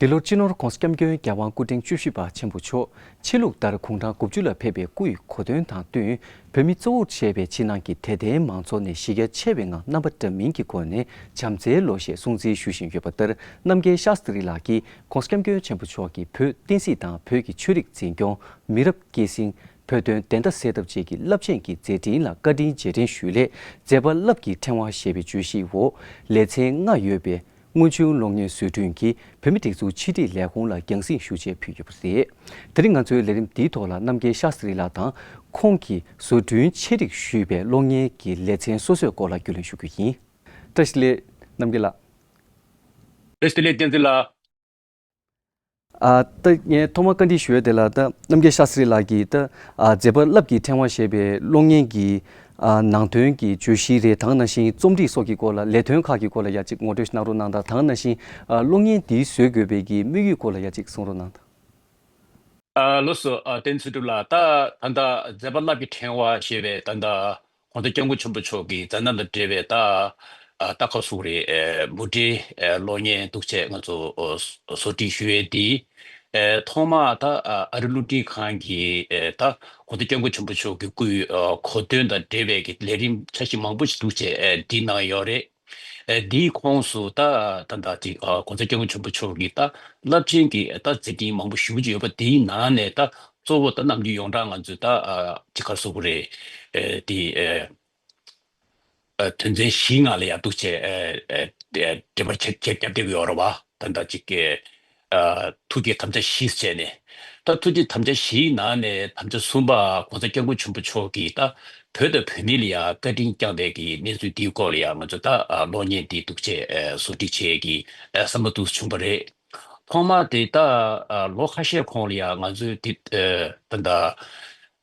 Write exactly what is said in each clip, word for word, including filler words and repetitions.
འདི་ལོར་སྤྱི་ནོར་༧གོང་ས་༧སྐྱབས་མགོན་༧རྒྱལ་དབང་སྐུ་ཕྲེང་བཅུ་བཞི་པ་ཆེན་པོ་མཆོག་ཆོས་ལུགས་ལྟར་དགུང་གྲངས་དགུ་བཅུ་ལ་ཕེབས་པའི་སྐུའི་གོ་སྟོན་དང་བསྟུན། བོད་མི་གཙོ་བོར་བྱས་པའི་ཕྱི་ནང་གི་དད་ལྡན་མང་ཚོགས་ནས་གཞི་རྒྱ་ཆེ་བའི་ངང་རྣམ་པ་འདྲ་མིན་གྱི་སྒོ་ནས་བྱམས་བརྩེའི་ལོ་ཞེས་སྲུང་བརྩི་ཞུ་བཞིན་ཡོད་པ་ལྟར། རྣམ་རྒྱལ་ཤཱསྟྲི་ལགས་ཀྱིས་༧གོང་ས་༧སྐྱབས་མགོན་ཆེན་པོ་མཆོག་གིས་བོད་བསྟན་སྲིད་དང་བོད་ཀྱི་ཆོས་རིག་འཛིན་སྐྱོང་། མི་རབས་སྐྱེད་སྲིང་། བོད་དོན་བདེན་མཐའ་གསལ་ཐབས་བཅས་ཀྱི་རླབས་ཆེན་གྱི་མཛད་འཕྲིན་ལ་བཀའ་དྲིན་རྗེས་དྲན་ཞུ་སླད། མཛད་པ་རླབས་ཀྱི་ཕྲེང་བ་ཞེས་པའི་བརྗོད་གཞིའི་འོག་ལེ་ཚན་ལྔ་ཡོད་པའི་དངོས་བྱུང་གློག་བརྙན་བཟོ་སྐྲུན་གྱིས་བོད་མིའི་སྒྲིག་འཛུགས་ཕྱི་དྲིལ་ལས་ཁུངས་ལ་རྒྱང་སྲིང་ཞུ་ཆེད་ཕུལ་ཡོད་པ་རེད། དེ་རིང་ང་ཚོའི་ལས་རིམ་འདིའི་ཐོག་ལ་རྣམ་རྒྱལ་ཤཱསྟྲི་ལགས་དང་ཁོང་གིས་བཟོ་སྐྲུན་ཆེད་སྒྲིག་ཞུས་པའི་གློག་བརྙན་གྱི་ལེ་ཚན་སོ་སོའི་སྐོར་ལ་རྒྱུས་ལོན་ཞུ་རྒྱུ་ཡིན། བཀྲ་ཤིས་བདེ་ལེགས་རྣམ་རྒྱལ་ལགས། བཀྲ་ཤིས་བདེ་ལེགས་བསྟན་འཛིན་ལགས། ཨ། ད་ངས་ཐོག་མར་བཀའ་འདྲི་ཞུ་ཡས་དེ་ལ། ད་རྣམ་རྒྱལ་ཤཱསྟྲི་ལགས་ཀྱིས་ད་ཨ་མཛད་པ་རླབས་ཀྱི་ཕྲེང་བ་ཞེས་པའི་གློག་བརྙན་གྱི་ཨ་ནང་དོན་གྱི་བརྗོད་གཞི་རེད། དེ་ག་ནང་བཞིན་རྩོམ་སྒྲིག་སོགས་ཀྱི་སྐོར་ལ། ལས་དོན་ཁག་གི་སྐོར་ལ་ཡ་གཅིག་ངོ་སྤྲོད་ཞིག་གནང་རོགས་གནང་དང་། དེ་ག་ནང་བཞིན་ཨ་གློག་བརྙན་འདི་བཟོ་དགོས་པའི་གི་དམིགས་ཡུལ་སྐོར་ལ་ཡ་གཅིག་གསུང་རོགས་གནང་དང་། ཨ། ལགས་སོ། ཨ། བསྟན་འཛིན་ཚེ་སྒྲུབ་ལགས། ད་ད་ལྟ་མཛད་པ་རླབས་ཀྱི་ཕྲེང་བ་ཞེས་པའི་ད་ལྟ་༧གོང་ས་༧སྐྱབས་མགོན་ཆེན་པོ་མཆོག་གི་མཛད་རྣམ་དང་འབྲེལ་བའི་ད་ཨ་ད་ག་ཟེར་དགོས་རེད། ཨེ། མུ་འབྲེལ་ཨེ་གློག་བརྙན་འདུག་བྱས་ང་ཚོ་ཨོ་བཟོ་སྒྲིག་ཞུ་ཡས་འདི། ཨེ། ཐོག་མར་ད་ཨ་ཨ་རི་རླུང་འཕྲིན་ཁང་གིས་ཨེ་ད་༧གོང་ས་༧སྐྱབས་མགོན་ཆེན་པོ་མཆོག་གི་སྐུའི་ཨ་གོ་སྟོན་དང་འབྲེལ་བའི་གི་ལས་རིམ་འཆར་གཞི་མང་པོ་ཞིག་འདུག་བྱས་ཨེ་བསྒྲིགས་གནང་ཡོད་རེད། ཨེ། འདིའི་ཁོངས་སུ་ད་ད་ད་ཅིག་ཨ་༧གོང་ས་༧སྐྱབས་མགོན་ཆེན་པོ་མཆོག་གི་ད་རླབས་ཆེན་གྱི་ད་མཛད་འཕྲིན་མང་པོ་ཞེ་པོ་ཅིག་ཡོད་པ། དེའི་ནང་ནས་ད་གཙོ་བོ་ད་ནམ་རྒྱུན་ཡོངས་གྲགས་ང་ཚོས་ད་ཨ་ཅིག་ག་རེ་ཟེར་དགོས་རེད། ཨེ། དེ་ཨེ་ཨ་དོན་ཚན་བཞིའི་ནང་ལ་ཡ་འདུག་བྱས་ཨེ་ཨེ་ཨེ་འགྲེལ་པ་ཆེ་ཆེ་བརྒྱབ་བསྡད་ཀྱི་ཡོད་རེད་བ། ད་ད་ཅིག་གི་ཨ་ཐུགས་བསྐྱེད་དམ་བཅའ་བཞི་བྱས་ནས། ད་ཐུགས་བསྐྱེད་དམ་བཅའ་བཞིའི་ནང་ནས་དམ་བཅའ་གསུམ་པ་༧གོང་ས་༧སྐྱབས་མགོན་ཆེན་པོ་མཆོག་གིས་ད་བོད་དང་བོད་མི་ལ་ཡ་བཀའ་དྲིན་བསྐྱངས་པའི་གི་གནས་ཚུལ་འདིའི་སྐོར་ལ་ཡ་ང་ཚོ་ད་ཨ་གློག་བརྙན་འདི་འདུག་བྱས་ཨ་བཟོ་སྒྲིག་བྱེད་ཀྱི་ཨ་བསམ་བློ་འདུག་བྱུང་བ་རེད། ཐོག་མར་དེ་ད་ཨ་ལོ་ཁ་ཤས་གོང་ལ་ཡ་ང་ཚོའི་དེ་ཨ་ད་ད་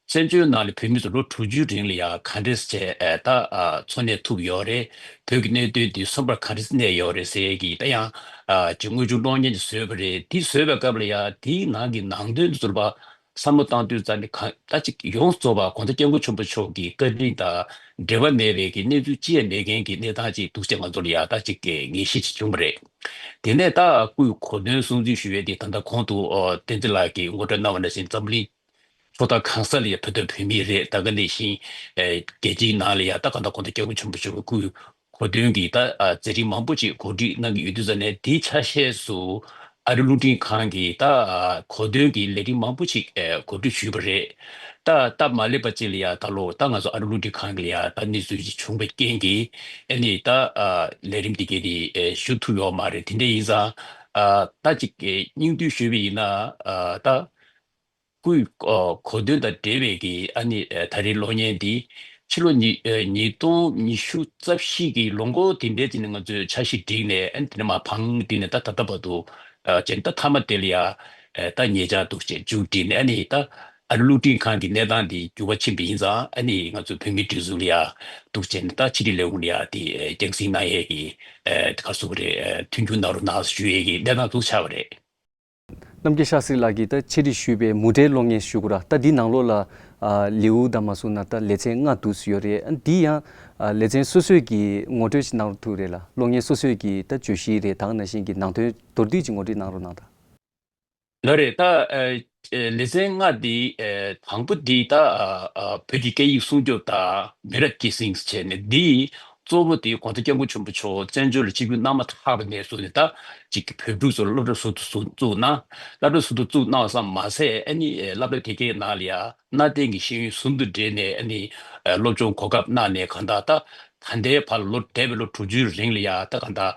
བཙན་བྱོལ་ནང་ལ་བོད་མི་ཚོ་ལོ་དྲུག་ཅུའི་རིང་ལ་ཡ་ག་འདྲས་བྱས་ཨ་ད་ཨ་འཚོ་གནས་ཐུབ་ཡོད་རེད། བོད་ཀྱི་གནད་དོན་འདི་སོན་པར་ག་འདྲས་གནས་ཡོད་རེད་ཟེར་གྱི་ད་ཡང་ཨ་ཅིག་དངོས་བྱུང་གློག་བརྙན་ཅིག་བཟོས་པ་རེད། དེ་བཟོས་པའི་སྐབས་ལ་ཡ་དེའི་ནང་གི་ནང་དོན་དེ་ཚོར་བ་བསམ་བློ་བཏང་དུས་ཙམ་ནས་ག་ད་ཅིག་ཡོངས་རྫོགས་པ་༧གོང་ས་༧སྐྱབས་མགོན་ཆེན་པོ་མཆོག་གི་བཀའ་དྲིན་དང་འབྲེལ་བ་མེད་པའི་གི་གནས་ཚུལ་ཅི་ཡང་མེད་མཁན་གྱི་གནས་སྟངས་ཅིག་འདུག་ཅེས་ང་ཚོ་ལ་ཡ་ད་ཅིག་ངེས་ཤེས་ཅིག་བྱུང་བ་རེད། དེ་ནས་ད་སྐུའི་གོ་སྟོན་སྲུང་བརྩི་ཞུ་བའི་དེ་ད་ལྟ་གོང་དུ་ཨོ་བསྟན་འཛིན་ལགས་ཀྱིས་ངོ་སྤྲོད་གནང་བ་ནང་བཞིན་འཛམ་གླིང་ཕྱོགས་མཐའ་གང་ས་ལ་ཡ་བོད་དང་བོད་མི་རེད། ད་ག་ནང་བཞིན་ཨེ་རྒྱལ་སྤྱིའི་ནང་ལ་ཡ་ད་ག་ད་༧གོང་ས་༧སྐྱབས་མགོན་ཆེན་པོ་མཆོག་གི་སྐུའི་གོ་སྟོན་གྱི་ད་ཨ་མཛད་རིམ་མང་པོ་ཅིག་གོ་སྒྲིག་གནང་གི་ཡོད་དུས་ཙ་ནས། དེའི་ཆ་ཤས་སུ་ཨ་རི་རླུང་འཕྲིན་ཁང་གིས་ད་ཨ་གོ་སྟོན་གྱི་ལས་རིམ་མང་པོ་ཅིག་ཨེ་གོ་སྒྲིག་ཞུས་པ་རེད། ད་སྟབས་མ་ལེགས་པ་ཅིག་ལ་ཡ་ད་ལོ་ད་ང་ཚོ་ཨ་རི་རླུང་འཕྲིན་ཁང་གི་ལ་ཡ་ད་གནས་ཚུལ་ཅིག་བྱུང་བའི་རྐྱེན་གྱིས་ཨ་ནི་ད་ཨ་ལས་རིམ་དེ་གའི་དེ་ཨེ་ཞུ་ཐུབ་ཡོད་མ་རེད། དེ་འདྲ་ཡིན་ཙང་ཨ་ད་ཅིག་སྙིང་བསྡུས་ཞུས་པ་ཡིན་ན་ཨ་ད། སྐུའི་ཨ་གོ་སྟོན་དང་འབྲེལ་བའི་གི་ཨ་ནི་ཨ་ད་རེས་གློག་བརྙན་འདི་ཕྱི་ལོ་ཉིས་ཨ་ཉིས་སྟོང་ཉི་ཤུ་རྩ་བཞི་གི་ལོ་འགོ་དེ་འདྲའི་ཅིག་ནས་ང་ཚོས་འཆར་གཞི་བསྒྲིགས་ནས། ཨ་ནི་དེ་ནས་མར་བང་བསྒྲིགས་ནས་ད་ད་ལྟ་བར་དུ་ཨ་བྱས་ནས་ད་མཐའ་མ་དེ་ལ་ཡ་ཨ་ད་ཉེ་ཆར་འདུག་བྱས་མཇུག་བསྒྲིལ་ནས། ཨ་ནི་ད་ཨ་རི་རླུང་འཕྲིན་ཁང་གི་གནས་སྟངས་འདི་འགྱུར་བ་ཕྱིན་པ་ཡིན་ཙང་། ཨ་ནི་ང་ཚོ་བོད་མིའི་སྒྲིག་འཛུགས་ལ་ཡ་འདུག་བྱས་ནས་ད་ཕྱི་དྲིལ་ལས་ཁུངས་ལ་ཡ་དེ་ཨ་རྒྱང་སྲིང་གནང་ཡས་ཀྱི་ཨ་ག་རེ་ཟེར་དགོས་རེད། ཨ་མཐུན་འགྱུར་གནང་རོགས་གནང་ཞུ་ཡས་ཀྱི་གནས་སྟངས་འདུག་ཆགས་པ་རེད། རྣམ་རྒྱལ་ཤཱསྟྲི་ལགས་ཀྱིས་ད་ཕྱི་དྲིལ་ཞུས་པའི་མུ་འབྲེལ་གློག་བརྙན་ཞུ་དགོས་ར། ད་འདི་ནང་ལོགས་ལ་ཨ་ལེའུ་དང་མ་སོང་ན་ད་ལེ་ཚན་ལྔ་འདུག་སེ་ཡོད་རེད། ཨ་འདི་ཡང་ཨ་ལེ་ཚན་སོ་སོའི་གི་ངོ་སྤྲོད་ཅིག་གནང་རོགས་ཐུབ་རེད་ལ། གློག་བརྙན་སོ་སོའི་གི་ད་བརྗོད་གཞི་རེད། དེ་ག་ནང་བཞིན་གྱི་ནང་དོན་མདོར་བསྡུས་ཅིག་ངོ་སྤྲོད་གནང་རོགས་གནང་དང་། ལགས་རེད། ད་ཨ་ཨ་ལེ་ཚན་ལྔ་འདི་ཨ་དང་པོ་འདི་ད་ཨ་ཨ་བོད་ཀྱི་སྐད་ཡིག་སྲུང་སྐྱོབ་དང་མི་རབས་སྐྱེད་སྲིང་བྱས་ནས། འདི་གཙོ་བོ་དེ་༧གོང་ས་༧སྐྱབས་མགོན་ཆེན་པོ་མཆོག་བཙན་བྱོལ་ལ་ཆིབས་བསྒྱུར་གནང་མ་ཐག་པ་ནས་བཟུང་ནས་ད་ཅིག་གི་བོད་ཕྲུག་ཚོར་སློབ་གྲྭ་ཟུར་དུ་ཟུར་བཙུགས་གནང་། སློབ་གྲྭ་ཟུར་དུ་བཙུགས་གནང་བ་ཙམ་མ་ཟད། ཨ་ནི་ཨེ་སློབ་གྲྭ་དེ་གའི་ནང་ལ་ཡ་གནའ་དེང་གི་ཤེས་ཡོན་ཟུང་དུ་འབྲེལ་ནས། ཨ་ནི་ཨེ་སློབ་སྦྱོང་གོ་སྐབས་གནང་ནས། གང་ལྟར་ད་ད་ལྟའི་བར་ལ་ལོ་འདས་པའི་ལོ་དྲུག་ཅུའི་རིང་ལ་ཡ་ད་གང་ལྟར་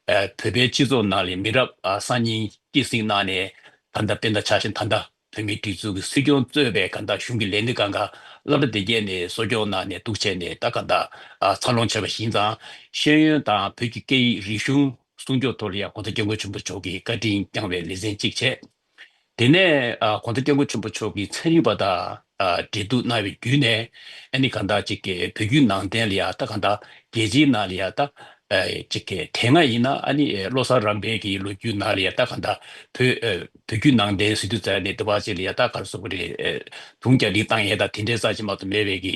ཨེ་བོད་པའི་སྤྱི་ཚོགས་ནང་ལ་མི་རབས་ཨ་གསར་རྙིང་སྐྱེད་སྲིང་གནང་ནས། ད་ལྟ་དཔེར་ན་ཆ་བཞག་ན་ད་ལྟ་བོད་མིའི་སྒྲིག་འཛུགས་ཀྱི་སྲིད་སྐྱོང་གཙོས་པའི་གང་ལྟར་གཞུང་གི་ལས་སྣེ་སྒང་ག་སློབ་གྲྭ་དེ་གའི་ནས་གསོ་སྐྱོང་གནང་ནས་འདུག་བྱས་ནས་ད་གང་ལྟར་ཨ་འཚར་ལོངས་བྱས་པ་ཡིན་ཙང་། ཤེས་ཡོན་དང་བོད་ཀྱི་སྐད་ཡིག་རིག་གཞུང་སྲུང་སྐྱོབ་ཐོག་ལ་ཡང་༧གོང་ས་༧སྐྱབས་མགོན་ཆེན་པོ་མཆོག་གིས་བཀའ་དྲིན་བསྐྱངས་པའི་ལེ་ཚན་གཅིག་བྱས། དེ་ནས་ཨ་༧གོང་ས་༧སྐྱབས་མགོན་ཆེན་པོ་མཆོག་གིས་ཚན་རིག་པ་དང་ཨ་འབྲེལ་གཏུག་གནང་བའི་བརྒྱུད་ནས། ཨ་ནི་གང་ལྟར་ཅིག་གི་བོད་བརྒྱུད་ནང་བསྟན་ལ་ཡང་ད་གང་ལྟར་རྒྱལ་སྤྱིའི་ནང་ལ་ཡང་ད་ཨ་ཅིག་གི་དེ་སྔ་ཡིན་ན་ཨ་ནི་ཨ་བློ་བཟང་རམ་འཕེལ་གྱི་ལོ་རྒྱུས་ནང་ལ་ཡང་ད་གང་ལྟར་བོད་ཨ་བོད་བརྒྱུད་ནང་བསྟན་ཟེར་དུས་ཙམ་ནས་དེ་བ་ཅིག་ལ་ཡང་ད་ག་རེ་ཟེར་དགོས་རེད། ཨ་དུང་རྒྱ་རིགས་བཏང་ཡས་དང་དེ་འདྲའི་རྩ་ཆེ་མ་གཏོགས་མེད་པའི་གི་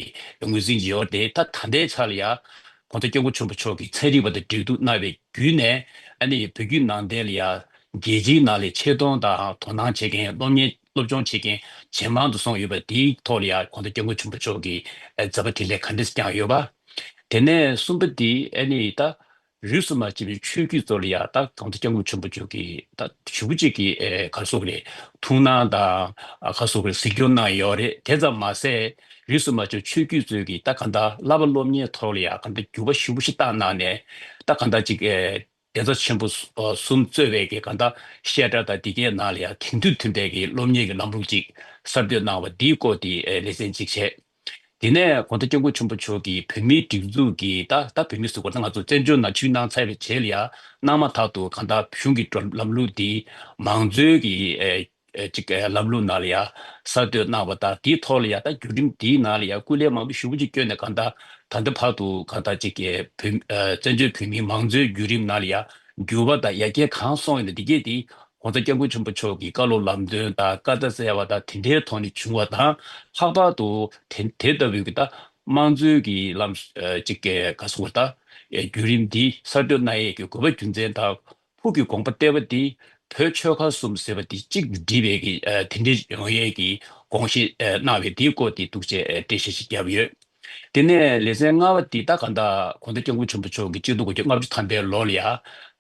ངོས་འཛིན་གྱི་ཡོད་དེ། ད་ད་ལྟའི་ཆ་ལ་ཡང་༧གོང་ས་༧སྐྱབས་མགོན་ཆེན་པོ་མཆོག་གིས་ཚན་རིག་པ་དང་འབྲེལ་གཏུག་གནང་བའི་བརྒྱུད་ནས། ཨ་ནི་བོད་བརྒྱུད་ནང་བསྟན་ལ་ཡང་ རྒྱལ་སྤྱིའི་ནང་ལ་ཆེ་མཐོང་དང་དོ་སྣང་བྱེད་མཁན། སློབ་གཉེར་སློབ་སྦྱོང་བྱེད་མཁན་ཇེ་མང་དུ་སོང་ཡོད་པ་དེའི་ཐོག་ལ་ཡང་གོང་ས་སྐྱབས་མགོན་ཆེན་པོ་མཆོག་གིས་ཨ་མཛད་པ་འཕྲིན་ལས་ག་འདྲས་བསྐྱངས་ཡོད་པ། དེ་ནས་གསུམ་པ་དེ་ཨ་ནི་ད་རིས་སུ་མ་ཆད་པའི་ཆོས་བརྒྱུད་ཚོ་ལ་ཡང་ད་གོང་ས་སྐྱབས་མགོན་ཆེན་པོ་མཆོག་གིས་ད་ཞེ་པོ་ཅིག་གི་ཨེ་ག་རེ་ཟེར་དགོས་རེད། ཐུགས་སྣང་དང་ཨ་ག་རེ་ཟེར་དགོས་རེད། གཟིགས་སྐྱོང་གནང་ཡོད་རེད། དེ་ཙམ་མ་ཟད་རིས་སུ་མ་ཆད་པའི་ཆོས་བརྒྱུད་ཚོས་ཀྱིས་ད་གང་ལྟར་བསླབ་པ་སློབ་གཉེར་ཐོག་ལ་ཡང་གང་ལྟར་འགྱུར་བ་ཞེ་པོ་ཞིག་བཏང་གནང་ནས། ད་གང་ལྟར་ཅིག་ཨེ་གདན་ས་ཆེན་པོ་གསུམ་གཙོས་པའི་གི་གང་ལྟར་བཤད་གྲྭ་དང་དེ་གའི་ནང་ལ་ཡང་དེང་དུས་མཐུན་པའི་གི་སློབ་གཉེར་གྱི་ལམ་ལུགས་ཅིག་གསར་གཏོད་གནང་བ་འདིའི་སྐོར་དེ་ཨེ་ལེ་ཚན་གཅིག་བྱས། དེ་ནས་གོང་ས་སྐྱབས་མགོན་ཆེན་པོ་མཆོག་གིས་བོད་མིའི་སྒྲིག་འཛུགས་ཀྱི་ད་ད་བོད་མི་ཟེར་དགོས་ན་ང་ཚོ་བཙན་བྱོལ་ནང་ཆོས་གནང་ཚར་བའི་རྗེས་ལ་ཡང་གནང་མ་ཐག་ཏུ་གང་ལྟར་གཞུང་གི་ལམ་ལུགས་འདི་མང་གཙོའི་གི་ཨེ་ཨེ་ཅིག་ཨེ་ལམ་ལུགས་ནང་ལ་ཡང་གསར་གཏོད་གནང་བ་དང་། དེའི་ཐོག་ལ་ཡང་ད་བརྒྱུད་རིམ་དེའི་ནང་ལ་ཡང་སྐུ་ལས་མང་པོ་ཞེ་པོ་ཅིག་བསྐྱོན་ནས་གང་ལྟར་ད་ལྟ་བར་དུ་གང་ལྟར་ཅིག་ཨེ་བོད་ཨེ་བཙན་བྱོལ་བོད་མིའི་མང་གཙོའི་བརྒྱུད་རིམ་ནང་ལ་ཡང་འགྱུར་བ་དང་ཡར་རྒྱས་གང་སོང་ཡོད་ན་དེ་གས་དེ་གོང་ས་སྐྱབས་མགོན་ཆེན་པོ་མཆོག་གི་བཀའ་སློབ་ལམ་སྟོན་དང་བཀའ་རྟགས་གསལ་བ་དང་དེ་འདྲའི་ཐོག་ནས་བྱུང་བ་དང་། ལྷག་པར་དུ་དེ་དེ་ལྟ་བུའི་གི་ད་དམངས་གཙོའི་གི་ལམ་ཨ་ཅིག་གི་ག་སོགས་ད་ཨེ་བརྒྱུད་རིམ་འདི་གསར་གཏོད་གནང་ཡས་ཀྱི་དགོས་པ་རྒྱུ་མཚན་དང་། ཕུགས་ཀྱི་དགོངས་པ་གཏད་པ་འདི་བོད་ཆོལ་ཁ་གསུམ་ཟེར་བ་འདི་གཅིག་ཏུ་སྒྲིལ་བའི་གི་ཨ་དེ་འདྲའི་ཡོང་ཡས་ཀྱི་དགོངས་བཞེས་ཨ་གནང་བའི་འདིའི་སྐོར་དེ་ཐུགས་རྗེ་ཨ་འགྲེལ་བཤད་ཞིག་བརྒྱབ་ཡོད། དེ་ནས་ལེ་ཚན་ལྔ་པ་འདི་ད་གང་ལྟར་གོང་ས་སྐྱབས་མགོན་ཆེན་པོ་མཆོག་གིས་ཆིག་སྟོང་དགུ་བརྒྱ་ལྔ་བཅུ་ཐམ་པའི་ལོ་ལ་ཡ་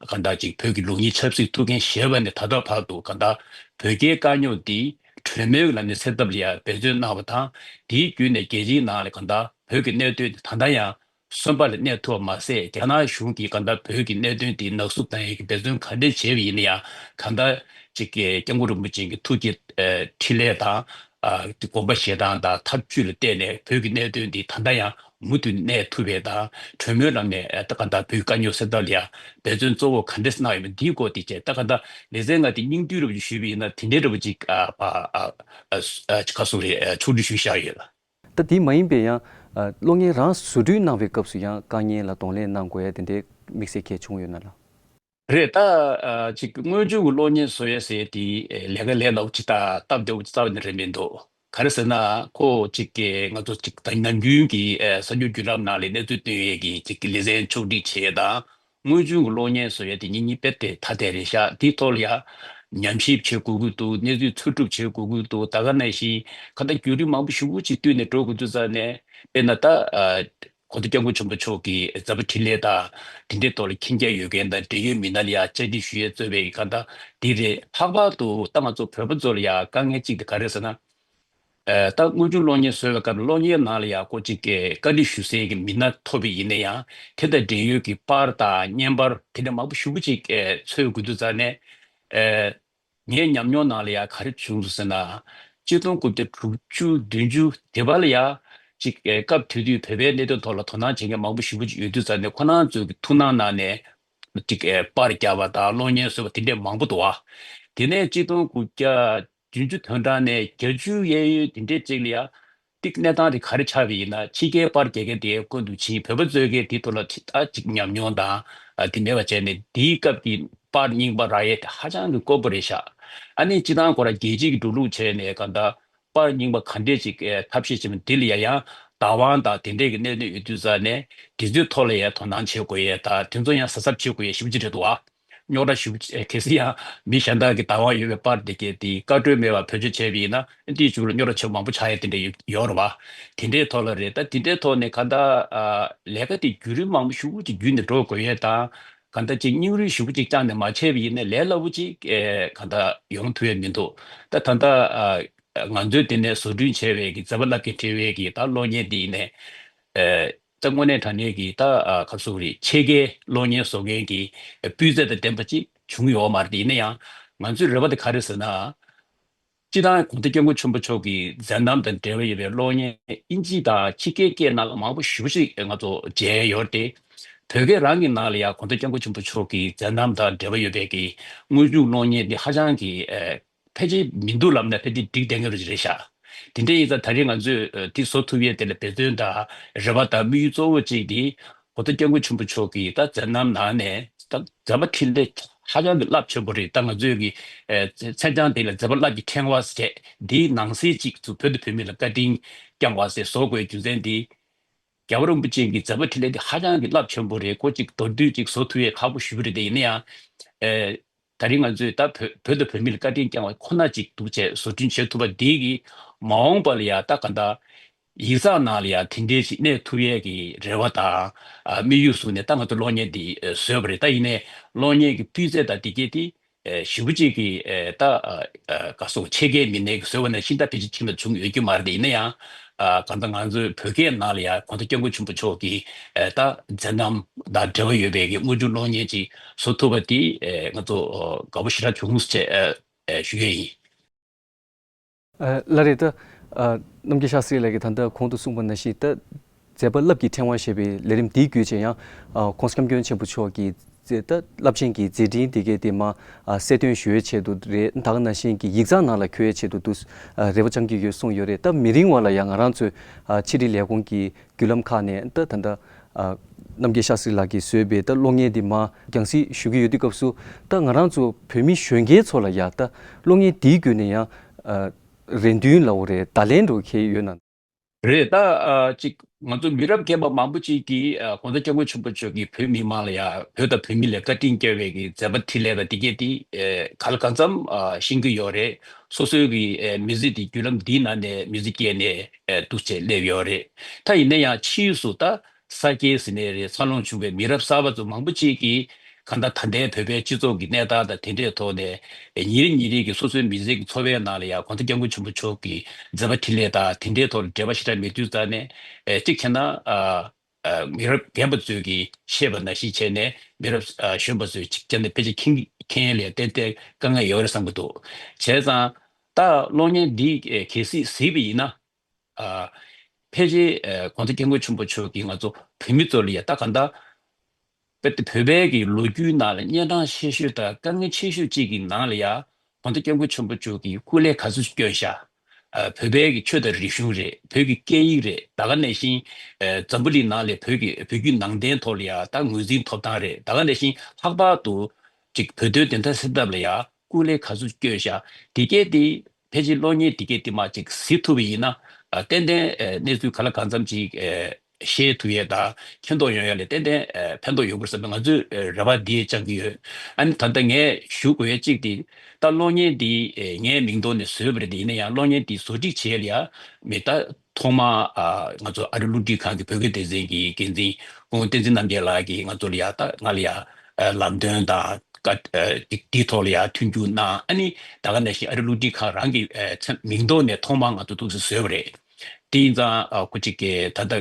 གང་ལྟར་ཅིག་བོད་ཀྱི་ལུགས་གཉིས་ཆབ་སྲིད་ཐུགས་འགན་བཞེས་པ་ནས་ད་ལྟ་བར་དུ་གང་ལྟར་བོད་རྒྱའི་དཀའ་རྙོག་འདི་གྲོས་མོལ་གྱི་ལམ་ནས་སེལ་ཐབས་ལ་ཡ་འབད་བརྩོན་གནང་བ་དང་། དེའི་བརྒྱུད་ནས་རྒྱལ་སྤྱིའི་ནང་ལ་གང་ལྟར་བོད་ཀྱི་གནད་དོན་འདི་ད་ལྟ་ཡང་གསོན་པོ་ལ་གནས་ཐུབ་པ་མ་ཟད། རྒྱ་ནག་གཞུང་གིས་གང་ལྟར་བོད་ཀྱི་གནད་དོན་འདི་ནག་བསུབ་གཏང་ཡས་ཀྱི་འབད་བརྩོན་ག་འདྲས་བྱས་པ་ཡིན་ན་ཡང་། གང་ལྟར་ཅིག་གི་སྐྱབས་མགོན་རིན་པོ་ཆེ་གི་ཐུགས་ཀྱི་ཨ་འཕྲིན་ལས་དང་། ཨ་དགོངས་པ་བཞེས་སྟངས་དང་ཐབས་ཇུས་ལ་བརྟེན་ནས་བོད་ཀྱི་གནད་དོན་འདི་ད་ལྟ་ཡང་མུ་མཐུད་གནས་ཐུབ་པའི་དང་། གྲོས་མོལ་ལམ་ནས་ཨ་ད་གང་ལྟར་བོད་ཀྱི་དཀའ་རྙོག་སེལ་ཐབས་ལ་ཡང་འབད་བརྩོན་གཙོ་བོ་ག་འདྲས་གནང་ཡོད་མེད་འདིའི་སྐོར་དེ་བཅས། ད་གང་ལྟར་ལེ་ཚན་ལྔ་དེ་སྙིང་བསྡུས་འདྲ་པོ་ཞིག་ཞུས་པ་ཡིན་ན་དེ་འདྲའི་འདྲ་པོ་ཅིག་ཨ་ཨ་ཨ་ཨ་ཨ་ག་སོགས་རེད། ཨ་ཕྱོགས་བསྒྲིགས་ཞུས་བཞག་ཡོད་ལ། ད་དེ་མ་ཡིན་པའི་ཡང་ཨ་གློག་བརྙན་རང་བཟོ་སྐྲུན་གནང་བའི་སྐབས་སུ་ཡང་དཀའ་ངལ་ལ་གདོང་ལེན་གནང་དགོས་ཡ་དེ་འདྲའི་དམིགས་བསལ་གལ་བྱུང་ཡོད་ན་ལ། རེད། ད་ཨ་ཅིག་དངོས་བྱུང་གི་གློག་བརྙན་བཟོ་ཡ་ཟེར་དེ་ཨེ་ལས་ཀ་ལས་སླ་པོ་ཅིག་དང་སྟབས་བདེ་པོ་ཅིག་རྩ་བ་ནས་རེད་མི་འདུག་ག་རེ་ཟེར་ན་ཁོ་ཅིག་གི་ང་ཚོ་ཅིག་ད་ནམ་རྒྱུན་གྱི་ཨེ་གསར་འགྱུར་བརྒྱུད་ལམ་ནང་ལ་གནས་ཚུལ་སྟོན་ཡས་ཀྱི་ཅིག་གི་ལེ་ཚན་ཕྱོགས་བསྒྲིགས་བྱས་དང་། དངོས་བྱུང་གི་གློག་བརྙན་བཟོ་ཡ་དེ་གཉིས་གཉིས་དཔེ་དེ་ཐ་དད་རེད་ཤག་དེའི་ཐོག་ལ་ཡ་ཉམས་ཞིབ་བྱེད་དགོས་ཀྱི་འདུག་གནས་ཚུལ་འཚོལ་སྒྲུབ་བྱེད་དགོས་ཀྱི་འདུག་ད་ག་ནང་བཞིན་ག་ད་བརྒྱུད་རིམ་མང་པོ་ཞེ་པོ་ཅིག་བསྟུད་ནས་འགྲོ་དགོས་དུས་ཙང་ནས། དཔེར་ན་ད་ཨ་གོང་ས་སྐྱབས་མགོན་ཆེན་པོ་མཆོག་གི་མཛད་པ་འཕྲིན་ལས་དང་། དེ་འདྲའི་ཐོག་ལ་མཁྱེན་རྒྱ་ཡོད་མཁན་དང་འབྲེལ་ཡོད་མི་སྣ་ལ་ཡ་བཅར་འདྲི་ཞུ་ཡས་གཙོས་པའི་ག་ད་འདི་རེད། ལྷག་པར་དུ་ད་ང་ཚོ་བོད་པ་ཚོ་ལ་ཡ་དཀའ་ངལ་གཅིག་དེ་ག་རེ་ཟེར་ན། ཨ་ད་དངོས་བྱུང་གློག་བརྙན་བཟོ་བའི་སྐབས་གློག་བརྙན་ནང་ལ་ཡང་ཁོ་ཅིག་གི་བཀའ་འདྲི་ཞུ་སའི་གི་མི་སྣ་ཐོབ་པ་ཡིན་ན་ཡང་། དེ་དང་འབྲེལ་ཡོད་ཀྱི་པར་དང་བརྙན་པར་དེ་འདྲ་མང་པོ་ཞེ་པོ་ཅིག་ཨེ་འཚོལ་དགོས་དུས་ཙང་ནས། ཨེ་ངའི་ཉམས་མྱོང་ནང་ལ་ཡང་ག་རེ་བྱུང་འདུག་ཟེར་ན། གཅིག་སྟོང་དགུ་བརྒྱ་དྲུག་ཅུ་བདུན་ཅུ་དེ་བར་ལ་ཡང་ཅིག་ཨེ་སྐབས་དེ་དུས་བོད་པའི་གནད་དོན་ཐོག་ལ་དོ་སྣང་བྱེད་མཁན་མང་པོ་ཞེ་པོ་ཅིག་ཡོད་དུས་ཙང་ནས། ཁོ་རང་ཚོའི་གི་ཐུགས་སྣང་གནང་ནས་ཅིག་ཨེ་པར་བརྒྱབ་པ་དང་གློག་བརྙན་བཟོས་པ་དེ་འདྲས་མང་པོ་འདུག་བ། དེ་ནས་གཅིག་སྟོང་དགུ་བརྒྱ་བདུན་ཅུ་དོན་གྲངས་ནས་བརྒྱད་ཅུ་གཡས་གཡོན་དེ་འདྲའི་ཅིག་ལ་ཡ། ཏིག་གནས་སྟངས་དེ་ག་རེ་ཆགས་པ་ཡིན་ན། ཕྱི་རྒྱལ་པར་རྒྱག་མཁན་དེ་ཀུན་ཏུ་ཕྱིན། བོད་པ་ཚོའི་གི་དེ་ཐོག་ལ་ད་ཅིག་ཉམས་མྱོང་དང་ཨ་དེ་མེད་པ་བྱས་ནས། དེའི་སྐབས་ཀྱི་པར་རྙིང་པ་རག་ཡས་དེ་ཧ་ཅང་གི་དཀོན་པོ་རེད་ཤག་ཨ་ནི་སྤྱིར་བཏང་ཁོ་རང་རྒྱལ་སྤྱིའི་གི་འགྲོ་ལུགས་བྱས་ནས་གང་ལྟར་པར་རྙིང་པ་ག་འདྲས་ཅིག་ཨེ་ཐབས་ཤེས་བྱས་པ་འདི་ལ་ཡ་ཡང་བདག་དབང་དང་དེ་འདྲས་ཀྱི་གནད་དོན་ཡོད་དུས་ཙང་ནས། དེ་ཚོའི་ཐོག་ལ་ཡ་དོ་སྣང་བྱེད་དགོས་ཡས་དང་། དེ་ཚོ་ཡང་གཟབ་གཟབ་བྱེད་དགོས་ཡས་ཞེ་པོ་ཅིག་རེད་འདུག་ཨ། རྙོག་དྲ་ཞེ་པོ་ཅིག་གལ་སྲིད་ཡང་མི་གཞན་དག་གི་བདག་དབང་ཡོད་པའི་པར་དེ་གས་དེ་བཀའ་འཁྲོལ་མེད་པར་བེད་སྤྱོད་བྱས་པ་ཡིན་ན། དེའི་གཞུག་ལ་རྙོག་དྲ་ཆེ་མང་པོ་ཆགས་ཡས་དེ་འདྲ་ཡོད་ཡོད་རེད་བ། དེ་འདྲའི་ཐོག་ལ་རེད། ད་དེ་འདྲའི་ཐོག་ནས་གང་ལྟར་ཨ་ལས་ཀ་དེ་བརྒྱུད་རིམ་མང་པོ་ཞེ་པོ་ཅིག་བརྒྱུད་ནས་འགྲོ་དགོས་ཡས་དང་། གང་ལྟར་ཅིག་སྙིང་རུས་ཞེ་པོ་ཅིག་བཅངས་ནས་མ་བྱས་པ་ཡིན་ན་ལས་སླ་པོ་ཅིག་ཨེ་གང་ལྟར་ཡོང་ཐུབ་ཡས་མི་འདུག་ད་ད་ལྟ་ཨ་ང་ཚོས་དེ་ནས་བཟོ་སྐྲུན་བྱས་པའི་གི་མཛད་པ་རླབས་ཀྱིས་བྲེལ་བའི་གི་ད་གློག་བརྙན་དེ་ཡིན་ནས། ཨེ་ད་དངོས་གནས་དྲང་གནས་ཀྱི་ད་ཨ་ག་ཚོད་རེད། ཕྱེད་ཀའི་གློག་བརྙན་བཟོ་མཁན་གྱི་སྤུས་ཚད་དང་ལྡན་པ་ཅིག་བྱུང་ཡོད་མ་རེད། དེ་ཡིན་ན་ཡང་ང་ཚོའི་རེ་བ་དེ་ག་རེ་ཟེར་ན། སྤྱིར་བཏང་གོང་ས་སྐྱབས་མགོན་ཆེན་པོ་མཆོག་གི་མཛད་རྣམ་དང་འབྲེལ་བ་ཡོད་པའི་གློག་བརྙན་ཨིན་ཇི་དང་ཕྱི་རྒྱལ་སྐད་ནང་ལ་མང་པོ་ཞེ་པོ་ཅིག་ང་ཚོ་མཇལ་ཡོད་རེད་དེ། བོད་སྐད་རང་གི་ནང་ལ་ཡང་གོང་ས་སྐྱབས་མགོན་ཆེན་པོ་མཆོག་གི་མཛད་རྣམ་དང་འབྲེལ་བ་ཡོད་པའི་གི་དངོས་བྱུང་གློག་བརྙན་འདི་ཧ་ཅང་གི་ཨེ་ཕལ་ཆེར་མི་འདུག་ལབ་ན་ཕལ་ཆེར་འགྲིག་བསྡད་མཁན་རེད་ཤག་དེ་འདྲ་ཡིན་ཙང་ད་རེས་ང་ཚོས་ཨ་དེ་བཟོ་ཐུབ་ཡས་དེ་ལ་འབད་བརྩོན་དང་རེ་བ་དང་དམིགས་ཡུལ་གཙོ་བོ་གཅིག་དེ། གོང་ས་སྐྱབས་མགོན་ཆེན་པོ་མཆོག་གིས་ད་མཛད་རྣམ་ནང་ནས་ད་མཛད་པ་འཕྲིན་ལས་ཧ་ཅང་གི་རླབས་ཆེན་པོ་རེད། ད་ང་ཚོས་ཀྱི་ཨ་མཚན་བྱང་དེ་ལ་མཛད་པ་རླབས་ཀྱི་ཕྲེང་བ་ཟེར། དེའི་ནང་གསེས་གཅིག་ཚུར་བོད་དང་བོད་མི་ལ་བཀའ་དྲིན་བསྐྱངས་པ་ཟེར་བཟོ་དགོས་རྒྱུ་མཚན་དེ། རྒྱལ་བ་རིན་པོ་ཆེ་གི་མཛད་པ་འཕྲིན་ལས་དེ་ཧ་ཅང་གི་རླབས་ཆེན་པོ་རེད། ཁོ་གཅིག་མདོར་བསྡུས་གཅིག་བཟོ་ཐུབ་ཡས་ཁག་པོ་ཞེ་པོ་རེད། དེ་ཡིན་ན་ཡང་ཨ། ད་རིང་ང་ཚོས་ད་བོད་བོད་དང་བོད་མི་ལ་བཀའ་དྲིན་བསྐྱངས་པ་ཁོ་ན་ཅིག་འདུག་བྱས་བཟོ་སྐྲུན་བྱེད་ཐུབ་པ་འདི་གིས་མ་འོངས་པ་ལ་ཡང་ད་ག་འདྲ་ཡིག་ཚགས་ནང་ལ་ཡང་དེ་འདྲའི་ཞིག་གནས་ཐུབ་ཡས་ཀྱི་རེ་བ་དང་ཨ་དམིགས་ཡུལ་བཟུང་ནས་ད་ང་ཚོ་གློག་བརྙན་འདི་ཨ་བཟོས་པ་རེད། ད་ཡིན་ནའི་གློག་བརྙན་གྱི་སྤུས་ཚད་དང་དེ་གས་དེ་ཨ་ཞེ་པོ་ཅིག་གི་ཨ་ད་ཨ་ཨ་ག་སོགས་ཆེད་མཁས་མི་སྣས་བཟོས་པ་ནང་བཞིན་ད་ཕལ་ཆེར་ཁྱིམ་ལ་བྱུང་ཡོད་ཀྱི་མ་རེད། ཡིན་ན་ཡང་ཨ་གང་ལྟར་ང་ཚོའི་བོད་སྐད་ནང་ལ་ཡང་གོང་ས་སྐྱབས་མགོན་ཆེན་པོ་མཆོག་གི་ཨ་ད་མཛད་རྣམ་དང་འབྲེལ་བ་ཡོད་པའི་གི་དངོས་བྱུང་གློག་བརྙན་ཅིག་བཟོ་ཐུབ་པ་དེ་ཨ་ང་ཚོ་ཨ་དགའ་པོ་ཞེ་དྲག་བྱུང་ཟེར་ཨ་ཨ་ཞུ་ཡས་ཡིན། ཨ་ལགས་རེད། ད་ཨ་རྣམ་རྒྱལ་ཤཱ་སྟྲི་ལགས་ཀྱིས་ད་ལྟ་གོང་དུ་གསུངས་པ་ནང་བཞིན་ད་མཛད་པ་རླབས་ཀྱི་ཕྲེང་བ་ཞེས་པའི་ལས་རིམ་འདིའི་བརྒྱུད་བྱས་ཡང་ཨ་གོང་ས་སྐྱབས་མགོན་ཆེན་པོ་མཆོག་གི་མཛད་ད་རླབས་ཆེན་གྱི་མཛད་འཕྲིན་དེ་གའི་དེ་མ་ཨ་གསལ་སྟོན་ཞུ་ཡའི་ཆེད་དུ་རེད། ད་ག་ནང་བཞིན་གྱི་ཡིག་ཚགས་ནང་ལ་འཁོད་ཡའི་ཆེད་དུ་དུ་ཨ་རེ་བ་བཅང་གི་ཡོད་གསུངས་ཡོད་རེད། ད་མི་རིང་བ་ལ་ཡང་ང་རང་ཚོའི་ཨ་ཕྱི་དྲིལ་ལས་ཁུངས་ཀྱི་བརྒྱུད་ལམ་ཁག་ནས་ད་ད་ལྟ་ཨ་རྣམ་རྒྱལ་ཤཱ་སྟྲི་ལགས་ཀྱིས་བཟོས་པའི་ད་གློག་བརྙན་འདི་མ་རྒྱང་སྲིང་ཞུ་གི་ཡོད་དུས་སྐབས་སུ་ད་ང་རང་ཚོ་བོད་མི་གཞོན་སྐྱེས་ཚོ་ལ་ཡ་ད་གློག་བརྙན་འདིའི་བརྒྱུད་ནས་ཡང་ཨ་རེ་འདུན་ལབ་དགོས་རེད། བརྡ་ལན་འདྲ་བོ་འཁྱེར་ཡོད་ན། རེད། ད་ཨ་ཅིག་ང་ཚོ་མི་རབས་རྒན་པ་མང་པོ་ཅིག་གིས་ཨ་གོང་ས་སྐྱབས་མགོན་ཆེན་པོ་མཆོག་གིས་བོད་མི་མང་ལ་ཡ་བོད་དང་བོད་མི་ལ་བཀའ་དྲིན་སྐྱོང་བའི་གི་མཛད་པ་འཕྲིན་ལས་དང་དེ་གས་དེ་ཨ་ག་ལ་གང་འཚམ་ཨ་ཤེས་ཀྱི་ཡོད་རེད། སོ་སོའི་གི་ཨ་མི་ཚེ་དེ་བརྒྱུད་ལམ་འདིའི་ནང་ནས་མི་ཚེ་སྐྱེལ་ནས་ཨ་འདུག་བྱས་སླེབས་ཡོད་རེད། ད་ཡིན་ན་ཡང་ཕྱིས་སུ་ད་ས་སྐྱེས་ཟེར་ནའི་རེད། འཚར་ལོངས་བྱུང་བའི་མི་རབས་གསར་པ་ཚོ་མང་པོ་ཅིག་གིས་གང་ལྟར་ད་ལྟའི་བོད་པའི་སྤྱི་ཚོགས་ཀྱི་གནས་སྟངས་དང་དེ་འདྲའི་ཐོག་ནས་ཨེ་ཉིན་རེ་ཉིན་རེ་གི་སོ་སོའི་མི་ཚེ་གི་འཚོ་བའི་ནང་ལ་ཡང་གོང་ས་སྐྱབས་མགོན་ཆེན་པོ་མཆོག་གི་མཛད་པ་འཕྲིན་ལས་དང་དེ་འདྲའི་ཐོག་ལ་འབྲེལ་བ་ཞེ་དྲག་མེད་དུས་ཙང་ནས་ཨེ་གཅིག་བྱས་ན་ཨ་ཨ་མི་རབས་རྒན་པ་ཚོས་ཀྱིས་ཤེས་པ་ནང་བཞིན་བྱས་ནས་མི་རབས་ཨ་གཞོན་པ་ཚོས་གཅིག་བྱས་ན་ཕལ་ཆེར་མཁྱེན་མཁྱེན་ཡས་ལ་ཏན་ཏན་དཀའ་ངལ་ཡོད་རེད་བསམ་གྱི་འདུག་བྱས་ཙང་ད་གློག་བརྙན་འདི་ཨེ་གལ་སྲིད་གཟིགས་པ་ཡིན་ན། ཨ་ཕལ་ཆེར་ཨ་གོང་ས་སྐྱབས་མགོན་ཆེན་པོ་མཆོག་གིས་ང་ཚོ་བོད་མི་ཚོ་ལ་ཡ་ད་ག་འདྲ་དཔེ་དེ་བོད་པའི་གི་ལོ་རྒྱུས་ནང་ལ་གཉན་འཕྲང་ཆེ་ཤོས་དང་དཀའ་ངལ་ཆེ་ཤོས་གཅིག་གི་ནང་ལ་ཡ་གོང་ས་སྐྱབས་མགོན་ཆེན་པོ་མཆོག་གིས་སྐུ་ལས་ག་ཚོད་བསྐྱོན་ཤག་ཨ་བོད་པའི་གི་ཆོས་དང་རིག་གཞུང་རེད། བོད་ཀྱི་སྐད་ཡིག་རེད། ད་ག་ནང་བཞིན་ཨ་འཛམ་བུ་གླིང་ནང་ལ་བོད་ཀྱི་བོད་བརྒྱུད་ནང་བསྟན་ཐོག་ལ་ཡ་ད་ངོས་འཛིན་ཐོབ་ཐང་རེད། ད་ག་ནང་བཞིན་ལྷག་པར་དུ་ཅིག་བོད་དོན་བདེན་མཐའ་གསལ་ཐབས་ལ་ཡ་སྐུ་ལས་ག་ཚོད་བསྐྱོན་ཤག་དེ་གས་དེ་ཕལ་ཆེར་གློག་བརྙན་དེ་གས་དེ་མ་ཅིག་གཟིགས་ཐུབ་པ་ཡིན་ན་ཨ་ཏན་ཏན་ཨ་གནས་ཚུལ་ག་ལ་གང་འཚམ་ཅིག་ཨ་ཤེས་ཐུབ་ཡས་དང་མཁྱེན་རྟོགས་ཡོང་ཡས་ལ་ཏན་ཏན་ཨ་ཕན་ཐོགས་ཡོང་གི་རེད་བསམ་པའི་ང་ཚོས་ཨ་རེ་བ་འདི་བཅང་གི་ཡོད། ཨ་ནི་ད་ལྟ་ངས་ཞུ་དགོས་ཡས་གཅིག་དེ་ད་གློག་བརྙན་འདི་ཨ་ངའི་མིང་ཐོག་ནས་བཟོས་པ་རེད། དེ་ཡིན་ན་ཡང་གློག་བརྙན་འདི་བཟོ་སྒྲིག་བྱེད་ཡས་ལ་ཡ་མི་ད་ཐོག་མ་ཨ་ང་ཚོ་ཨ་རི་རླུང་འཕྲིན་ཁང་གི་བོད་སྐད་སྡེ་ཚན་གྱི་འགན་འཛིན་སྐུ་ངོ་བསྟན་འཛིན་རྣམ་རྒྱལ་ལགས་ཀྱིས་ང་ཚོ་ལ་ཡ་ད་ང་ལ་ཡ་ཨ་ལམ་སྟོན་དང་བཀའ་ཨ་འདི་འདིའི་ཐོག་ལ་ཡ་མཐུན་འགྱུར་གནང་། ཨ་ནི་ད་ག་ནང་བཞིན་ཨ་རི་རླུང་འཕྲིན་ཁང་རང་གི་ཨ་མཚན་མིང་ཐོག་ནས་ཐོག་མར་ང་ཚོ་ཐུགས་སུ་བཟོས་པ་རེད། དེ་ཡིན་ཙང་ཨ་ཁོ་གཅིག་གིས་ད་ལྟ་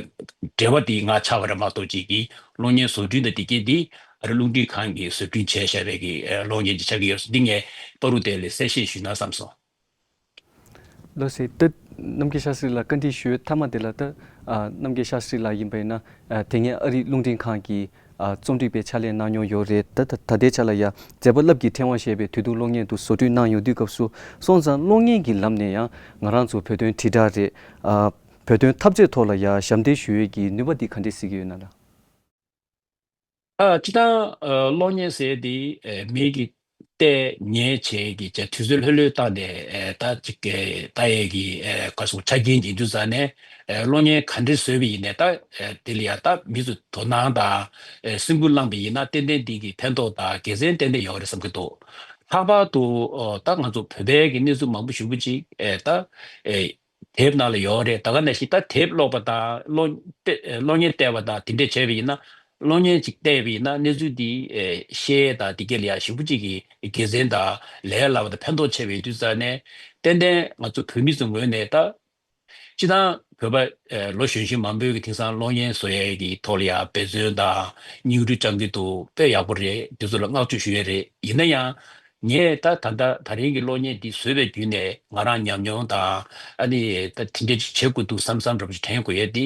འབྲེལ་བ་དེ་ང་ཆགས་པ་རེད་མ་གཏོགས་གཅིག་གིས་གློག་བརྙན་བཟོ་སྐྲུན་དང་དེ་གས་དེ་ཨ་རི་རླུང་འཕྲིན་ཁང་གིས་བཟོ་སྐྲུན་བྱས་བཞག་པའི་གི་ཨ་གློག་བརྙན་ཅིག་ཆགས་ཀྱི་ཡོད། འདི་ངས་བར་དུ་དེ་ལ་གསལ་བཤད་ཞུས་ན་བསམ་སོང་། ལགས་སེ། ད་རྣམ་རྒྱལ་ཤཱ་སྟྲི་ལགས་བཀའ་འདྲི་ཞུ་མཐའ་མ་དེ་ལ་ད་ཨ་རྣམ་རྒྱལ་ཤཱ་སྟྲི་ལགས་ཡིན་པ་ཡིན་ན་ཨ་དེ་སྔའི་ཨ་རི་རླུང་འཕྲིན་ཁང་གི་ཨ་རྩོམ་སྒྲིག་པའི་ཕྱག་ལས་གནང་མྱོང་ཡོད་རེད། ད་ད་ད་ལྟའི་ཆ་ལ་ཡ་མཛད་པ་རླབས་ཀྱི་ཕྲེང་བ་ཞེས་པའི་དུས་ཐུང་གློག་བརྙན་དུ་བཟོ་སྐྲུན་གནང་ཡོང་དུས་སྐབས་སུ་སོང་ཙང་གློག་བརྙན་གྱི་ལམ་ནས་ཡང་ང་རང་ཚོ་བོད་དོན་དྲིལ་བསྒྲགས་རེད། ཨ་བོད་དོན་འཐབ་རྩོད་ཐོག་ལ་ཡ་ཞབས་འདེགས་ཞུ་ཡས་ཀྱི་ནུས་པ་འདི་ག་འདྲས་གཟིགས་ཀྱི་ཡོད་ན་ལགས། ཨ་སྤྱིར་བཏང་ཨ་གློག་བརྙན་ཟེར་དེ་ཨ་མི་གིས་བལྟས་ཉན་བྱས་ཀྱི་བྱས་དུས་ཚོད་ལྷོད་ལྷོད་བཏང་ནས་ཨ་ད་ཅིག་གི་ལྟ་ཡས་ཀྱི་ཨ་ག་སོགས་ཆ་རྐྱེན་ཡིན་དུས་ཙང་ནས་ཨ་གློག་བརྙན་ག་འདྲས་བཟོས་པ་ཡིན་ནའི་ད་ཨ་དེ་ལ་ཡང་ད་མི་ཚོས་དོ་སྣང་དང་ཨ་སེམས་ཁུར་བླངས་པ་ཡིན་ན་ཏན་ཏན་འདི་གི་ཕན་ཐོགས་དང་དགེ་མཚན་ཏན་ཏན་ཡོད་རེད་བསམ་གྱི་འདུག་ལྷག་པར་དུ་ཨ་ད་ང་ཚོ་བོད་པའི་གི་གནས་ཚུལ་མང་པོ་ཞེ་པོ་ཅིག་ཨ་ད་ཨ་དེབ་ནང་ལ་ཡོད་རེད། ད་ག་ནང་བཞིན་ད་དེབ་ཀློག་པ་དང་གློག་བལྟས་གློག་བརྙན་བལྟས་པ་དང་དེ་འདྲས་བྱས་པ་ཡིན་ན་གློག་བརྙན་ཅིག་བལྟས་པ་ཡིན་ན་གནས་ཚུལ་འདི་ཨེ་ཤེས་དང་དེ་ག་ལ་ཡང་ཞེ་པོ་ཅིག་གི་དགེ་མཚན་དང་ལས་སླ་བ་དང་ཕན་ཐོགས་ཆེ་བའི་དུས་ཙང་ནས་ཏན་ཏན་ང་ཚོ་བོད་མི་ཚོའི་ངོས་ནས་ད་སྤྱིར་བཏང་བོད་པ་ཨེ་ལོ་གཞོན་གཞོན་མང་པོས་ཀྱི་དེང་སང་གློག་བརྙན་བཟོ་ཡས་ཀྱི་ཐོག་ལ་ཡང་འབད་བརྩོན་དང་སྙིང་རུས་བཅངས་ཀྱི་འདུག་དཔེ་ཡག་པོ་རེད། དེ་ཚོ་ལ་བསྔགས་བརྗོད་ཞུ་ཡས་རེད། ཡིན་ན་ཡང་ངས་ད་ད་ལྟ་ད་རིང་གི་གློག་བརྙན་འདི་བཟོས་པའི་བརྒྱུད་ནས་ང་རང་ཉམས་མྱོང་དང་ཨ་ནི་ད་དེ་འདྲ་ཅིག་བྱེད་དགོས་འདུག་བསམ་བསམ་འདྲ་པོ་ཅིག་དྲན་དགོས་ཡས་འདི་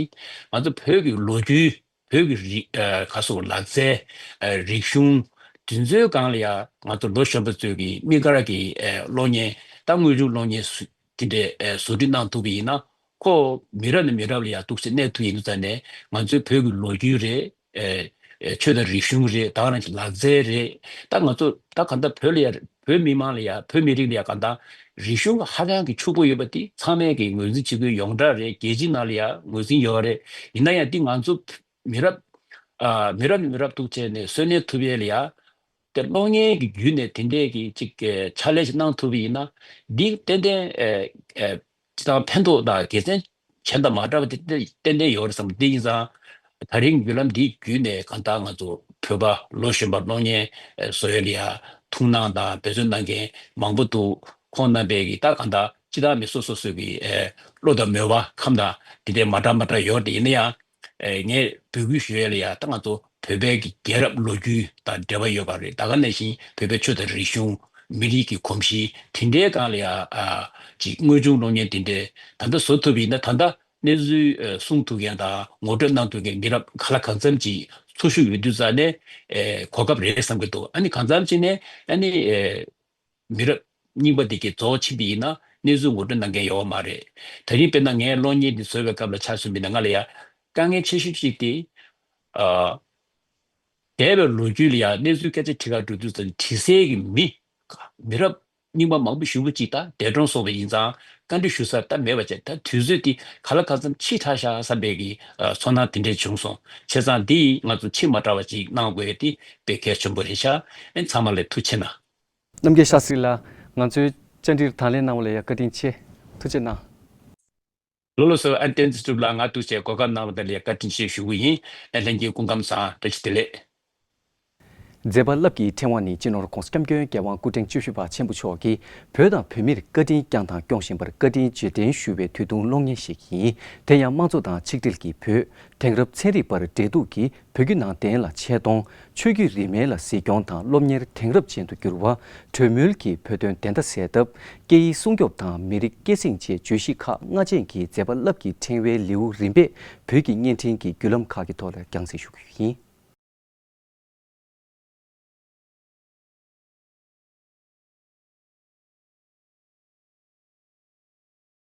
ང་ཚོ་བོད་ཀྱི་ལོ་རྒྱུས་བོད་ཀྱི་རིག་ཨ་ག་སོགས་ལག་རྩལ་ཨ་རིག་གཞུང་དེ་ཚོའི་སྒང་ལ་ཡང་ང་ཚོ་ལོ་གཞོན་པ་ཚོས་ཀྱི་དམིགས་བཀར་གྱི་ཨ་གློག་བརྙན་ད་དངོས་བྱུང་གློག་བརྙན་སུ་དེ་འདྲའི་ཨ་བཟོ་སྐྲུན་གནང་ཐུབ་པ་ཡིན་ན་ཁོ་མི་རབས་ནས་མི་རབས་ལ་ཡང་ཐུགས་སུ་གནས་ཐུབ་ཡིན་དུས་ཙང་ནས་ང་ཚོའི་བོད་ཀྱི་ལོ་རྒྱུས་རེད། ཨེ་ཨེ་ཆོས་དང་རིག་གཞུང་རེད། ད་ག་ནང་བཞིན་ལག་རྩལ་རེད། ད་ང་ཚོ་ད་ག་འདྲ་བོད་ལ་ཡ་བོད་མི་མང་ལ་ཡ་བོད་མི་རིགས་ལ་ཡ་ག་འདྲ་རིག་གཞུང་གི་ཧ་ཅང་གི་ཕྱུག་པོ་ཡོད་པ་དེ་ཚང་མས་ཀྱི་ངོས་འཛིན་བྱེད་ཀྱི་ཡོངས་གྲགས་རེད། རྒྱལ་སྤྱིའི་ནང་ལ་ཡ་ངོས་འཛིན་ཡོད་རེད། ཡིན་ན་ཡང་འདི་ང་ཚོ་མི་རབས་ཨ་མི་རབས་ནས་མི་རབས་ཐུག་བྱས་ནས་གསོན་གནས་ཐུབ་ཡས་ལ་ཡ་ དེ་གློག་བརྙན་གྱི་བརྒྱུད་ནས་དེ་འདྲའི་གི་ཅིག་ཕྱག་ལས་ཤིག་གནང་ཐུབ་པ་ཡིན་ན། འདི་ཏན་ཏན་ཨེ་ཨེ་སྤྱི་བཏང་ཕན་ཐོགས་དང་དགེ་མཚན་གཞན་དང་མ་འདྲ་བ་དེ་ཏན་ཏན་ཡོད་རེད་བསམ། དེ་ཡིན་ཙང་ད་རིང་བརྒྱུད་ལམ་འདིའི་བརྒྱུད་ནས་གང་ལྟར་ང་ཚོ་བོད་པ་ལོ་གཞོན་པ་གློག་བརྙན་བཟོ་ཡས་ལ་ཡ་ཐུགས་སྣང་དང་འབད་བརྩོན་གནང་མཁན་མང་པོ་འདུག་ཁོང་རྣམ་པས་ཀྱི་ད་གང་ལྟར་སྤྱི་བཏང་མི་སོ་སོ་སོའི་གི་ཨེ་བློ་དང་མོས་པ་ཁམས་དང་དེ་འདྲའི་མ་འདྲ་མ་འདྲ་ཡོད་དེ། ཡིན་ན་ཡང་ཨེ་ངས་འབོད་སྐུལ་ཞུ་ཡས་ལ་ཡ་ད་ང་ཚོ་བོད་པའི་གི་རྒྱལ་རབས་ལོ་རྒྱུས་དང་འབྲེལ་བ་ཡོད་པ་རེད། ད་ག་ནང་བཞིན་བོད་པའི་ཆོས་དང་རིག་གཞུང་། མི་རིགས་ཀྱི་གོམས་གཤིས་དེ་འདྲའི་སྒང་ལ་ཡ་ཨ་ཅིག་དངོས་བྱུང་གློག་བརྙན་དེ་འདྲའི་ད་ལྟ་བཟོ་ཐུབ་པ་ཡིན་ན། ད་ལྟ་གནས་ཚུལ་ཨ་གསུང་ཐུབ་མཁན་དང་ངོ་སྤྲོད་གནང་ཐུབ་མཁན་མི་རབས་ག་ལ་གང་འཚམ་ཅིག་འཚོ་བཞུགས་ཡོད་དུས་ཙང་ནས་ཨེ་གོ་སྐབས་རེད་བསམ་གྱི་འདུག་ཨ་ནི་གང་འཚམ་ཅིག་ནས་ཨ་ནི་ཨེ་མི་རབས་རྙིང་པ་འདི་གས་རྫོགས་ཕྱིན་པ་ཡིན་ན་གནས་ཚུལ་ངོ་སྤྲོད་གནང་མཁན་ཡོད་མ་རེད། ད་རིང་དཔེར་ན་ངས་གློག་བརྙན་འདི་བཟོ་བའི་སྐབས་ལ་ཆ་མཚོན་པ་ཡིན་ན། ང་ལ་ཡ་དཀའ་ངལ་ཆེ་ཤོས་ཤིག་དེ་ཨ་འདས་པའི་ལོ་རྒྱུས་ལ་ཡ་གནས་ཚུལ་སྐད་ཆ་དྲི་ག་འགྲོ་དུས་ཙམ་དྲི་སའི་གི་མི་མི་རབས་རྙིང་པ་མང་པོ་ཞེ་པོ་ཅིག་ད་འདས་གྲོངས་སོང་བ་ཡིན་ཙང་། བཀའ་འདྲི་ཞུ་ས་ད་མེད་པ་བྱས། ད་དུས་ཚོད་འདི་ག་ལ་གང་འཚམ་ཕྱིས་དྲགས་ཤག་བསམ་པའི་གི་ཨ་ཚོར་སྣང་དེ་འདྲས་བྱུང་སོང་། བྱས་ཙང་འདི་ང་ཚོ་ཕྱིས་མ་དྲགས་པ་ཅིག་གནང་དགོས་དེ་དཔེ་གལ་ཆེན་པོ་རེད་ཤག་ཨེ་ཚང་མ་ལ་ཐུགས་རྗེ་གནང་། རྣམ་རྒྱལ་ཤཱ་སྟྲི་ལགས། ང་ཚོའི་བཅར་འདྲིར་དང་ལེན་གནང་བ་ལ་ཡ་བཀའ་དྲིན་ཆེ། ཐུགས་རྗེ་གནང་། ལགས་སོ། ཨ་བསྟན་འཛིན་གྲུབ་ལགས། ང་ཐུགས་རྗེ་ཆེ། གོ་སྐབས་གནང་བ་དེ་ལ་ཡ་བཀའ་དྲིན་ཆེ་ཞུ་གི་ཡིན། ཨ་ལྷན་རྒྱས་སྐུ་ཁམས་བཟང་། བཀྲ་ཤིས་བདེ་ལེགས། མཛད་པ་རླབས་ཀྱི་ཕྲེང་བ་ནི་སྤྱི་ནོར་༸གོང་ས་༸སྐྱབས་མགོན་རྒྱལ་དབང་སྐུ་ཕྲེང་བཅུ་བཞི་པ་ཆེན་པོ་མཆོག་གིས་བོད་དང་བོད་མིར་བཀའ་དྲིན་བསྐྱངས་དང་སྐྱོང་བཞིན་པར་བཀའ་དྲིན་རྗེས་དྲན་ཞུ་བའི་དུས་ཐུང་གློག་བརྙན་ཞིག་ཡིན། དེ་ཡང་དམངས་གཙོ་དང་ཆིག་སྒྲིལ་གྱི་བོད། དེང་རབས་ཚན་རིག་པར་འབྲེལ་གཏུག་གིས་བོད་བརྒྱུད་ནང་བསྟན་ལ་ཆེ་མཐོང་། ཆོས་བརྒྱུད་རིས་མེད་ལ་གཟིགས་སྐྱོང་དང་སློབ་གཉེར་དེང་རབས་ཅན་དུ་བསྒྱུར་བ། གྲོས་མོལ་གྱིས་བོད་དོན་བདེན་མཐའ་གསལ་ཐབས། སྐད་ཡིག་སྲུང་སྐྱོབ་དང་མི་རིགས་སྐད་སྲིང་བཅས་བརྗོད་གཞི་ཁག་ལྔ་ཅན་གྱི་མཛད་པ་རླབས་ཀྱི་ཕྲེང་བའི་ལེའུ་རིམ་པས་བོད་ཀྱི་བརྙན་འཕྲིན་གྱི་བརྒྱུད་ལམ་ཁག་གི་ཐོག་ལ་རྒྱང་སྲིང་ཞུ་རྒྱུ་ཡིན།